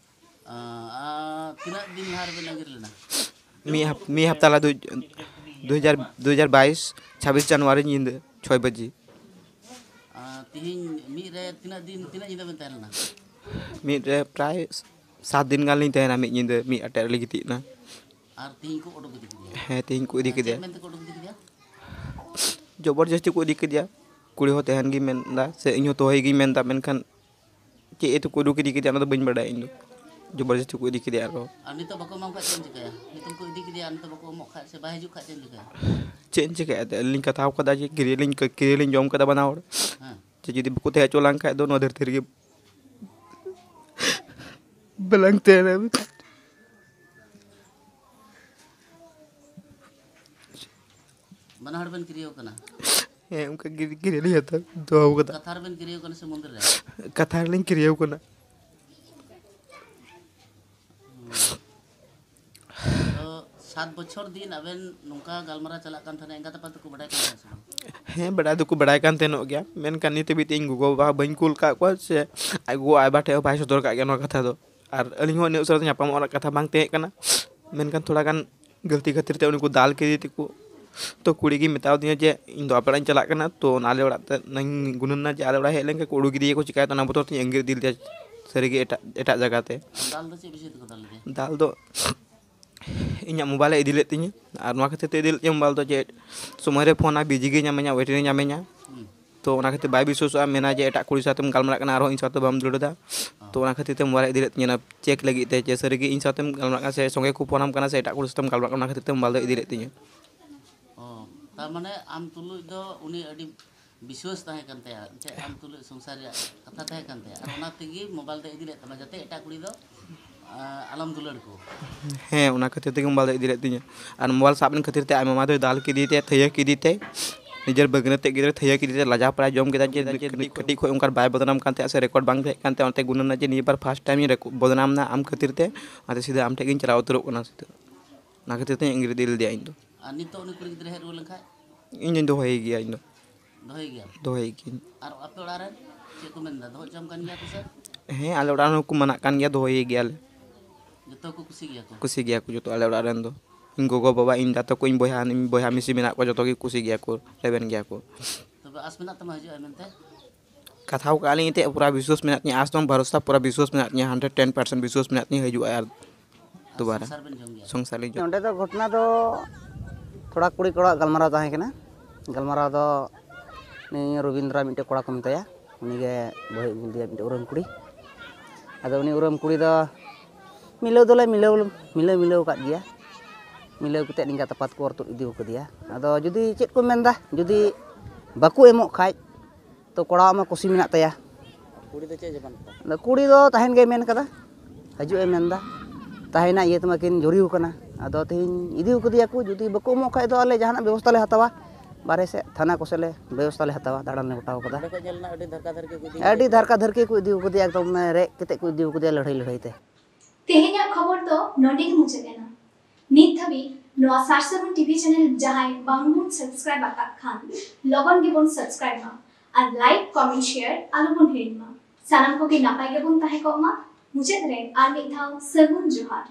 ᱟᱨ ᱛᱤᱱᱟᱹᱜ ᱫᱤᱱ ᱞᱟᱦᱟ ᱨᱮᱵᱮᱱ ᱟᱹᱜᱤᱨ ᱞᱮᱱᱟ? ᱢᱤᱫ ᱦᱟᱯ-, ᱢᱤᱫ ᱦᱟᱯᱛᱟ ᱞᱟᱦᱟ ᱫᱩ-, ᱫᱩ ᱦᱟᱡᱟᱨ, ᱫᱩ ᱦᱟᱡᱟᱨ ᱵᱟᱭᱤᱥ, ᱪᱷᱟᱵᱵᱤᱥ ᱡᱟᱱᱩᱣᱟᱨᱤ ᱧᱤᱫᱟᱹ ᱪᱷᱚᱭ ᱵᱟᱡᱮ᱾ ᱟᱨ ᱛᱤᱦᱤᱧ ᱢᱤᱫ ᱨᱮ ᱛᱤᱱᱟᱹᱜ ᱫᱤᱱ, ᱛᱤᱱᱟᱹᱜ ᱧᱤᱫᱟᱹ ᱵᱮᱱ ᱛᱟᱦᱮᱸ ᱞᱮᱱᱟ? ᱢᱤᱫ ᱨᱮ ᱯᱨᱟᱭ ᱥᱟᱛ ᱫᱤᱱ ᱜᱟᱱ ᱞᱤᱧ ᱛᱟᱦᱮᱱᱟ, ᱢᱤᱫ ᱧᱤᱫᱟᱹ ᱢᱤᱫ ᱟᱴᱮᱫ ᱨᱮᱞᱤᱧ ᱜᱤᱛᱤᱡ ᱮᱱᱟ᱾ ᱟᱨ ᱛᱤᱦᱤᱧ ᱠᱚ ᱚᱰᱚᱠ ᱤᱫᱤ ᱠᱮᱫᱮᱭᱟ? ᱦᱮᱸ, ᱛᱤᱦᱤᱧ ᱠᱚ ᱤᱫᱤ ᱟᱨ ᱠᱮᱫᱮᱭᱟ᱾ ᱪᱮᱫ ᱢᱮᱱᱛᱮ ᱠᱚ ᱚᱰᱚᱠ ᱤᱫᱤ ᱠᱮᱫᱮᱭᱟ? ᱡᱚᱵᱚᱨᱡᱚᱥᱛᱤ ᱠᱚ ᱤᱫᱤ ᱠᱮᱫᱮᱭᱟ᱾ ᱠᱩᱲᱤ ᱦᱚᱸ ᱛᱟᱦᱮᱱ ᱜᱮᱧ ᱢᱮᱱᱫᱟ, ᱥᱮ ᱤᱧ ᱦᱚᱸ ᱫᱚᱦᱚᱭ ᱜᱤᱧ ᱢᱮᱱᱫᱟ, ᱢᱮᱱᱠᱷᱟᱱ ᱪᱮᱫ ᱤᱭᱟᱹᱛᱮ ᱠᱚ ᱩᱰᱩᱠ ᱤᱫᱤ ᱠᱮᱫᱮᱭᱟ, ᱚᱱᱟ ᱫᱚ ᱵᱟᱹᱧ ᱵᱟᱰᱟᱭᱟ ᱤᱧ ᱫᱚ᱾ ᱡᱚᱵᱚᱨᱡᱚᱥᱛᱤ ᱠᱚ ᱤᱫᱤ ᱠᱮᱫᱮᱭᱟ ᱟᱨᱦᱚᱸ᱾ ᱟᱨ ᱱᱤᱛᱚᱜ ᱵᱟᱠᱚ ᱮᱢᱟᱢ ᱠᱷᱟᱡ ᱪᱮᱫ ᱮᱢ ᱪᱤᱠᱟᱹᱭᱟ? ᱱᱤᱛᱚᱜ ᱠᱚ ᱤᱫᱤ ᱠᱮᱫᱮᱭᱟ ᱟᱨ ᱱᱤᱛᱚᱜ ᱵᱟᱠᱚ ᱮᱢᱚᱜ ᱠᱷᱟᱡ ᱥᱮ ᱵᱟᱭ ᱦᱤᱡᱩᱜ ᱠᱷᱟᱡ ᱪᱮᱫ ᱮᱢ ᱪᱤᱠᱟᱹᱭᱟ? ᱪᱮᱫ ᱤᱧ ᱪᱤᱠᱟᱹᱭᱟ? ᱟᱹᱞᱤᱧ ᱠᱟᱛᱷᱟᱣ ᱠᱟᱫᱟ ᱡᱮ ᱠᱤᱨᱤᱭᱟᱹ ᱞᱤᱧ, ᱠᱤᱨᱤᱭᱟᱹ ᱞᱤᱧ ᱡᱚᱢ ᱠᱟᱫᱟ ᱵᱟᱱᱟ ᱦᱚᱲ᱾ ᱦᱮᱸ᱾ ᱡᱮ ᱡᱩᱫᱤ ᱵᱟᱠᱚ ᱛᱟᱦᱮᱸ ᱦᱚᱪᱚ ᱞᱟᱝ ᱠᱷᱟᱡ ᱫᱚ ᱱᱚᱣᱟ ᱫᱷᱟᱹᱨᱛᱤ ᱨᱮᱜᱮ ᱵᱟᱞᱟᱝ ᱛᱟᱦᱮᱱᱟ᱾ ᱵᱟᱱᱟ ᱦᱚᱲ ᱵᱮᱱ ᱠᱤᱨᱤᱭᱟᱹᱣ ᱠᱟᱱᱟ? ᱦᱮᱸ, ᱚᱱᱠᱟ ᱜᱤ- ᱠᱤᱨᱤᱭᱟᱹ ᱞᱤᱧ ᱦᱟᱛᱟᱣ ᱫᱚᱦᱚ ᱠᱟᱫᱟ᱾ ᱠᱟᱛᱷᱟ ᱨᱮᱵᱮᱱ ᱠᱤᱨᱤᱭᱟᱹᱣ ᱠᱟᱱᱟ ᱥᱮ ᱢᱚᱱᱫᱤᱨ ᱨᱮ? ᱠᱟᱛᱷᱟ ᱨᱮᱞᱤᱧ ᱠᱤᱨᱤᱭᱟᱹᱣ ᱠᱟᱱᱟ᱾ ᱛᱚ, ᱥᱟᱛ ᱵᱚᱪᱷᱚᱨ ᱫᱤᱱ ᱟᱵᱮᱱ ᱱᱚᱝᱠᱟ ᱜᱟᱞᱢᱟᱨᱟᱣ ᱪᱟᱞᱟᱜ ᱠᱟᱱ ᱛᱟᱦᱮᱱᱟ, ᱮᱸᱜᱟᱛ ᱟᱯᱟᱛ ᱫᱚᱠᱚ ᱵᱟᱰᱟᱭ ᱠᱟᱱ ᱛᱟᱦᱮᱱᱟ ᱥᱮ ᱵᱟᱝ? ᱦᱮᱸ, ᱵᱟᱰᱟᱭ ᱫᱚᱠᱚ ᱵᱟᱰᱟᱭ ᱠᱟᱱ ᱛᱟᱦᱮᱱᱚᱜ ᱜᱮᱭᱟ, ᱢᱮᱱᱠᱷᱟᱱ ᱱᱤᱛ ᱦᱟᱹᱵᱤᱡ ᱛᱮ ᱤᱧ ᱜᱚᱜᱚ ᱵᱟᱵᱟ ᱵᱟᱹᱧ ᱠᱩᱞ ᱠᱟᱜ ᱠᱚᱣᱟ, ᱥᱮ ᱟᱡ ᱜᱚᱜᱚ ᱟᱡ ᱵᱟᱵᱟ ᱴᱷᱮᱡ ᱦᱚᱸ ᱵᱟᱭ ᱥᱚᱫᱚᱨ ᱠᱟᱜ ᱜᱮᱭᱟ ᱱᱚᱣᱟ ᱠᱟᱛᱷᱟ ᱫᱚ᱾ ᱟᱨ ᱟᱹᱞᱤᱧ ᱦᱚᱸ ᱤᱱᱟᱹᱜ ᱩᱥᱟᱹᱨᱟ ᱫᱚ ᱧᱟᱯᱟᱢᱚᱜ ᱨᱮᱱᱟᱜ ᱠᱟᱛᱷᱟ ᱵᱟᱝ ᱛᱟᱦᱮᱸ ᱠᱟᱱᱟ, ᱢᱮᱱᱠᱷᱟᱱ ᱛᱷᱚᱲᱟ ᱜᱟᱱ ᱜᱟᱹᱞᱛᱤ ᱠᱷᱟᱹᱛᱤᱨ ᱛᱮ ᱩᱱᱤ ᱠᱚ ᱫᱟᱞ ᱠᱮᱫᱮ ᱛᱮᱠᱚ᱾ ᱛᱚ, ᱠᱩᱲᱤ ᱜᱮ ᱢᱮᱛᱟᱣ ᱫᱤᱧᱟ ᱡᱮ ᱤᱧ ᱫᱚ ᱟᱯᱮ ᱚᱲᱟᱜ ᱤᱧ ᱪᱟᱞᱟᱜ ᱠᱟᱱᱟ, ᱛᱚ ᱚᱱᱟ ᱟᱞᱮ ᱚᱲᱟᱜ ᱛᱮ ᱱᱟᱧ ᱜᱩᱱᱟᱹᱱ ᱱᱟ ᱡᱮ ᱟᱞᱮ ᱚᱲᱟᱜ ᱦᱮᱡ ᱞᱮᱱᱠᱷᱟᱱ ᱠᱚ ᱩᱰᱩᱠ ᱤᱫᱤᱭᱟᱠᱚ, ᱪᱤᱠᱟᱹᱭᱟᱛᱮ ᱚᱱᱟ ᱵᱚᱛᱚᱨ ᱛᱮᱧ ᱟᱸᱜᱤᱨ ᱤᱫᱤ ᱞᱮᱫᱮᱭᱟ ᱥᱟᱹᱨᱤᱜᱮ ᱮᱴᱟᱜ, ᱮᱴᱟᱜ ᱡᱟᱭᱜᱟ ᱛᱮ᱾ ᱫᱟᱞ ᱫᱚ ᱪᱮᱫ ᱵᱤᱥᱚᱭ ᱛᱮᱠᱚ ᱫᱟᱞ ᱞᱮᱫᱮᱭᱟ? ᱫᱟᱞ ᱫᱚ ᱤᱧᱟᱹᱜ ᱢᱳᱵᱟᱭᱤᱞ ᱮ ᱤᱫᱤ ᱞᱮᱫ ᱛᱤᱧᱟᱹ, ᱟᱨ ᱱᱚᱣᱟ ᱠᱷᱟᱹᱛᱤᱨ ᱛᱮ ᱤᱫᱤ ᱞᱮᱫ ᱛᱤᱧᱟᱹ ᱢᱳᱵᱟᱭᱤᱞ ᱫᱚ ᱡᱮ ᱥᱚᱢᱚᱭ ᱨᱮ ᱯᱷᱳᱱᱟ, ᱵᱤᱡᱤ ᱜᱮ ᱧᱟᱢᱤᱧᱟ, ᱣᱮᱴᱤᱝ ᱨᱮ ᱧᱟᱢᱤᱧᱟ᱾ ᱦᱩᱸ᱾ ᱛᱚ ᱚᱱᱟ ᱠᱷᱟᱹᱛᱤᱨ ᱵᱟᱭ ᱵᱤᱥᱣᱟᱥᱚᱜᱼᱟ, ᱢᱮᱱᱟ ᱡᱮ ᱮᱴᱟᱜ ᱠᱩᱲᱤ ᱥᱟᱶᱛᱮᱢ ᱜᱟᱞᱢᱟᱨᱟᱜ ᱠᱟᱱᱟ, ᱟᱨᱦᱚᱸ ᱤᱧ ᱥᱟᱶᱛᱮ ᱵᱟᱢ ᱫᱟᱹᱲ ᱮᱫᱟ᱾ ᱛᱚ ᱚᱱᱟ ᱠᱷᱟᱹᱛᱤᱨ ᱛᱮ ᱢᱳᱵᱟᱭᱤᱞ ᱮ ᱤᱫᱤ ᱞᱮᱫ ᱛᱤᱧᱟᱹ, ᱚᱱᱟ ᱪᱮᱠ ᱞᱟᱹᱜᱤᱫ ᱛᱮ ᱡᱮ ᱥᱟᱹᱨᱤᱜᱮ ᱤᱧ ᱥᱟᱶᱛᱮᱢ ᱜᱟᱞᱢᱟᱨᱟᱜ ᱠᱟᱱᱟ ᱥᱮ ᱥᱚᱸᱜᱮ ᱠᱚ ᱯᱷᱳᱱᱟᱢ ᱠᱟᱱᱟ ᱥᱮ ᱮᱴᱟᱜ ᱠᱩᱲᱤ ᱥᱟᱶᱛᱮᱢ ᱜᱟᱞᱢᱟᱨᱟᱜ ᱠᱟᱱᱟ, ᱚᱱᱟ ᱠᱷᱟᱹᱛᱤᱨ ᱛᱮ ᱢᱳᱵᱟᱭᱤᱞ ᱫᱚ ᱤᱫᱤ ᱞᱮᱫ ᱛᱤᱧᱟᱹ᱾ ᱚ, ᱛᱟᱨ ᱢᱟᱱᱮ ᱟᱢ ᱛᱩᱞᱩᱡ ᱫᱚ ᱩᱱᱤ ᱟᱹᱰᱤ ᱵᱤᱥᱣᱟᱹᱥ ᱛᱟᱦᱮᱸ ᱠᱟᱱ ᱛᱟᱭᱟ, ᱪᱮᱫ ᱟᱢ ᱛᱩᱞᱩᱡ ᱥᱚᱝᱥᱟᱨ ᱨᱮᱭᱟᱜ ᱠᱟᱛᱷᱟ ᱛᱟᱦᱮᱸ ᱠᱟᱱ ᱛᱟᱭᱟ, ᱟᱨ ᱚᱱᱟ ᱛᱮᱜᱮ ᱢᱳᱵᱟᱭᱤᱞ ᱫᱚᱭ ᱤᱫᱤ ᱞᱮᱫ ᱛᱟᱢᱟ ᱡᱟᱛᱮ ᱮᱴᱟᱜ ᱠᱩᱲᱤ ᱫᱚ, ᱟ, ᱟᱞᱚᱢ ᱫᱩᱞᱟᱹᱲ ᱠᱚ᱾ ᱦᱮᱸ, ᱚᱱᱟ ᱠᱷᱟᱹᱛᱤᱨ ᱛᱮᱜᱮ ᱢᱳᱵᱟᱭᱤᱞ ᱫᱚᱭ ᱤᱫᱤ ᱞᱮᱫ ᱛᱤᱧᱟᱹ᱾ ᱟᱨ ᱢᱳᱵᱟᱭᱤᱞ ᱥᱟᱵ ᱞᱮᱱ ᱠᱷᱟᱹᱛᱤᱨ ᱛᱮ ᱟᱡ ᱢᱟᱢᱟ ᱫᱚᱭ ᱫᱟᱞ ᱠᱮᱫᱮ ᱛᱮ, ᱛᱷᱟᱹᱭᱟᱹ ᱠᱮᱫᱮ ᱛᱮ, ᱱᱤᱡᱮᱨ ᱵᱟᱹᱜᱽᱱᱟᱹ ᱛᱮᱫ ᱜᱤᱫᱽᱨᱟᱹ ᱛᱷᱟᱹᱭᱟᱹ ᱠᱮᱫᱮ ᱛᱮ ᱞᱟᱡᱟᱣ ᱯᱟᱲᱟᱭ ᱡᱚᱢ ᱠᱮᱫᱟ ᱡᱮ ᱠᱟᱹᱴᱤᱡ ᱠᱷᱚᱱ ᱚᱱᱠᱟ ᱵᱟᱭ ᱵᱚᱫᱱᱟᱢ ᱠᱟᱱ ᱛᱟᱦᱮᱸᱫ ᱥᱮ ᱨᱮᱠᱚᱨᱰ ᱵᱟᱝ ᱛᱟᱦᱮᱸ ᱠᱟᱱ ᱛᱟᱭᱟ, ᱚᱱᱟᱛᱮ ᱜᱩᱱᱟᱹᱱ ᱱᱟ ᱡᱮ ᱱᱤᱭᱟᱹ ᱵᱟᱨ ᱯᱷᱟᱥᱴ ᱴᱟᱭᱤᱢ ᱤᱧ ᱨᱮᱠᱚ-, ᱵᱚᱫᱱᱟᱢ ᱱᱟ ᱟᱢ ᱠᱷᱟᱹᱛᱤᱨ ᱛᱮ, ᱚᱱᱟᱛᱮ ᱥᱤᱫᱷᱟᱹ ᱟᱢ ᱴᱷᱮᱱ ᱜᱤᱧ ᱪᱟᱞᱟᱣ ᱩᱛᱟᱹᱨᱚᱜ ᱠᱟᱱᱟ ᱥᱤᱫᱷᱟᱹ᱾ ᱚᱱᱟ ᱠᱷᱟᱹᱛᱤᱨ ᱛᱮ ᱤᱧ ᱟᱸᱜᱤᱨ ᱤᱫᱤ ᱞᱮᱫᱮᱭᱟ ᱤᱧ ᱫᱚ᱾ ᱟᱨ ᱱᱤᱛᱚᱜ ᱩᱱᱤ ᱠᱩᱲᱤ ᱜᱤᱫᱽᱨᱟᱹ ᱦᱮᱡ ᱨᱩᱣᱟᱹᱲ ᱞᱮᱱᱠᱷᱟᱡ? ᱤᱧ ᱫᱚᱧ ᱫᱚᱦᱚᱭᱮ ᱜᱮᱭᱟ ᱤᱧ ᱫᱚ᱾ ᱫᱚᱦᱚᱭᱮ ᱜᱮᱭᱟᱢ? ᱫᱚᱦᱚᱭᱮ ᱜᱤᱭᱟᱹᱧ᱾ ᱟᱨ ᱟᱯᱮ ᱚᱲᱟᱜ ᱨᱮᱱ ᱪᱮᱫ ᱠᱚ ᱢᱮᱱᱫᱟ? ᱫᱚᱦᱚ ᱦᱚᱪᱚᱣᱟᱢ ᱠᱟᱱ ᱜᱮᱭᱟ ᱠᱚ ᱥᱮ? ᱦᱮᱸ, ᱟᱞᱮ ᱚᱲᱟᱜ ᱨᱮᱱ ᱦᱚᱸᱠᱚ ᱢᱟᱱᱟᱜ ᱠᱟᱱ ᱜᱮᱭᱟ, ᱫᱚᱦᱚᱭᱮ ᱜᱮᱭᱟᱞᱮ᱾ ᱡᱚᱛᱚ ᱠᱚ ᱠᱩᱥᱤ ᱜᱮᱭᱟ ᱠᱚ? ᱠᱩᱥᱤ ᱜᱮᱭᱟ ᱠᱚ ᱡᱚᱛᱚ ᱟᱞᱮ ᱚᱲᱟᱜ ᱨᱮᱱ ᱫᱚ᱾ ᱤᱧ ᱜᱚᱜᱚ, ᱵᱟᱵᱟ, ᱤᱧ ᱫᱟᱫᱟ ᱛᱟᱠᱚ, ᱤᱧ ᱵᱚᱭᱦᱟ, ᱤᱧ ᱵᱚᱭᱦᱟ ᱢᱤᱥᱤ ᱢᱮᱱᱟᱜ ᱠᱚᱣᱟ, ᱡᱚᱛᱚ ᱜᱮ ᱠᱩᱥᱤ ᱜᱮᱭᱟ ᱠᱚ, ᱨᱮᱵᱮᱱ ᱜᱮᱭᱟ ᱠᱚ᱾ ᱛᱚᱵᱮ ᱟᱸᱥ ᱢᱮᱱᱟᱜ ᱛᱟᱢᱟ ᱦᱤᱡᱩᱜ ᱟᱭ ᱢᱮᱱᱛᱮ? ᱠᱟᱛᱷᱟ ᱟᱠᱟᱫ ᱞᱤᱧ ᱮᱱᱛᱮᱫ, ᱯᱩᱨᱟ ᱵᱤᱥᱣᱟᱥ ᱢᱮᱱᱟᱜ ᱛᱤᱧᱟᱹ, ᱟᱸᱥ ᱫᱚ ᱵᱟᱝ, ᱵᱷᱟᱨᱚᱥᱟ ᱯᱩᱨᱟ ᱵᱤᱥᱣᱟᱥ ᱢᱮᱱᱟᱜ ᱛᱤᱧᱟᱹ, ᱦᱟᱱᱰᱨᱮᱰ ᱴᱮᱱ ᱯᱟᱨᱥᱮᱱᱴ ᱵᱤᱥᱣᱟᱥ ᱢᱮᱱᱟᱜ ᱛᱤᱧᱟᱹ, ᱦᱤᱡᱩᱜ ᱟᱭ ᱟᱨ ᱟᱨ ᱫᱩᱵᱟᱨᱟ᱾ ᱥᱚᱝᱥᱟᱨ ᱵᱮᱱ ᱡᱚᱝ ᱜᱮᱭᱟ? ᱥᱚᱝᱥᱟᱨ ᱞᱤᱧ ᱡᱚᱝ᱾ ᱱᱚᱸᱰᱮ ᱫᱚ ᱜᱷᱚᱴᱱᱟ ᱫᱚ ᱛᱷᱚᱲᱟ ᱠᱩᱲᱤ ᱠᱚᱲᱟᱣᱟᱜ ᱜᱟᱞᱢᱟᱨᱟᱣ ᱛᱟᱦᱮᱸ ᱠᱟᱱᱟ᱾ ᱜᱟᱞᱢᱟᱨᱟᱣ ᱫᱚ ᱱᱩᱭ ᱨᱚᱵᱤᱱᱫᱨᱟ ᱢᱤᱫᱴᱮᱡ ᱠᱚᱲᱟ ᱠᱚ ᱢᱮᱛᱟᱭᱟ, ᱩᱱᱤᱜᱮ ᱵᱟᱹᱦᱩᱭ ᱟᱹᱜᱩ ᱞᱮᱫᱮᱭᱟ, ᱢᱤᱫᱴᱮᱡ ᱩᱨᱟᱹᱢ ᱠᱩᱲᱤ᱾ ᱟᱫᱚ ᱩᱱᱤ ᱩᱨᱟᱹᱢ ᱠᱩᱲᱤ ᱫᱚ ᱢᱤᱞᱟᱹᱣ ᱫᱚᱞᱮ ᱢᱤᱞᱟᱹᱣ, ᱢᱤᱞᱟᱹᱣ, ᱢᱤᱞᱟᱹᱣ ᱟᱠᱟᱫ ᱜᱮᱭᱟ᱾ ᱢᱤᱞᱟᱹᱣ ᱠᱟᱛᱮᱫ ᱱᱤᱝᱠᱟ ᱛᱟᱯᱟᱛ ᱠᱚ ᱚᱨ ᱛᱩᱫ ᱤᱫᱤ ᱠᱟᱫᱮᱭᱟ᱾ ᱟᱫᱚ ᱡᱩᱫᱤ ᱪᱮᱫ ᱠᱚ ᱢᱮᱱᱫᱟ, ᱡᱩᱫᱤ ᱵᱟᱠᱚ ᱮᱢᱚᱜ ᱠᱷᱟᱡ, ᱛᱚ ᱠᱚᱲᱟᱣᱟᱜ ᱢᱟ ᱠᱩᱥᱤ ᱢᱮᱱᱟᱜ ᱛᱟᱭᱟ᱾ ᱠᱩᱲᱤ ᱫᱚ ᱪᱮᱫ ᱡᱟᱵᱟᱱ ᱠᱚ? ᱟᱫᱚ ᱠᱩᱲᱤ ᱫᱚ ᱛᱟᱦᱮᱱ ᱜᱮᱭ ᱢᱮᱱ ᱠᱟᱫᱟ, ᱦᱤᱡᱩᱜ ᱮ ᱢᱮᱱᱫᱟ, ᱛᱟᱦᱮᱱᱟ ᱤᱭᱟᱹ ᱛᱮᱢᱟ ᱠᱤᱱ ᱡᱩᱨᱤ ᱟᱠᱟᱱᱟ᱾ ᱟᱫᱚ ᱛᱮᱦᱮᱧ ᱤᱫᱤ ᱠᱟᱫᱮᱭᱟ ᱠᱚ, ᱡᱩᱫᱤ ᱵᱟᱠᱚ ᱮᱢᱚᱜ ᱠᱷᱟᱡ ᱫᱚ ᱟᱞᱮ ᱡᱟᱦᱟᱱᱟᱜ ᱵᱮᱵᱚᱥᱛᱷᱟ ᱞᱮ ᱦᱟᱛᱟᱣᱟ, ᱵᱟᱨᱦᱮ ᱥᱮᱫ ᱛᱷᱟᱱᱟ ᱠᱚᱥᱮᱫ ᱞᱮ ᱵᱮᱵᱚᱥᱛᱷᱟ ᱞᱮ ᱦᱟᱛᱟᱣᱟ, ᱫᱟᱬᱟᱱ ᱞᱮ ᱜᱚᱴᱟᱣ ᱠᱟᱫᱟ᱾ ᱚᱸᱰᱮ ᱠᱷᱚᱡ ᱧᱮᱞ ᱮᱱᱟ ᱟᱹᱰᱤ ᱫᱷᱟᱨᱠᱟ ᱫᱷᱟᱨᱠᱤ ᱠᱚ ᱤᱫᱤ ᱟᱹᱰᱤ ᱠᱟᱫᱮᱭᱟ᱾ ᱫᱷᱟᱨᱠᱟ ᱫᱷᱟᱨᱠᱤ ᱠᱚ ᱤᱫᱤ ᱠᱟᱫᱮᱭᱟ, ᱮᱠᱫᱚᱢ ᱨᱮᱡ ᱠᱟᱛᱮ ᱠᱚ ᱤᱫᱤ ᱠᱟᱫᱮᱭᱟ ᱞᱟᱹᱲᱦᱟᱹᱭ ᱞᱟᱹᱲᱦᱟᱹᱭ ᱛᱮ᱾ ᱛᱮᱦᱮᱧᱟᱜ ᱠᱷᱚᱵᱚᱨ ᱫᱚ ᱱᱚᱰᱮ ᱜᱮ ᱢᱩᱪᱟᱹᱫ ᱮᱱᱟ᱾ ᱱᱤᱛ ᱫᱷᱟᱹᱵᱤᱡ ᱱᱚᱣᱟ ᱥᱟᱨ ᱥᱟᱹᱜᱩᱱ ᱴᱤᱵᱷᱤ ᱪᱮᱱᱮᱞ ᱡᱟᱦᱟᱸᱭ ᱵᱟᱝ ᱵᱚᱱ ᱥᱟᱵᱥᱠᱨᱟᱭᱤᱵ ᱟᱠᱟᱫ ᱠᱷᱟᱱ, ᱞᱚᱜᱚᱱ ᱜᱮᱵᱚᱱ ᱥᱟᱵᱥᱠᱨᱟᱭᱤᱵ ᱢᱟ ᱟᱨ ᱞᱟᱭᱤᱠ, ᱠᱚᱢᱮᱱᱴ, ᱥᱮᱭᱟᱨ ᱟᱞᱚᱵᱚᱱ ᱦᱤᱲᱤᱧ ᱢᱟ᱾ ᱥᱟᱱᱟᱢ ᱠᱚᱜᱮ ᱱᱟᱯᱟᱭ ᱜᱮᱵᱚᱱ ᱛᱟᱦᱮᱸ ᱠᱚᱜ ᱢᱟ᱾ ᱢᱩᱪᱟᱹᱫ ᱨᱮ ᱟᱨ ᱢᱤᱫ ᱫᱷᱟᱣ ᱥᱟᱹᱜᱩᱱ ᱡᱚᱦᱟᱨ᱾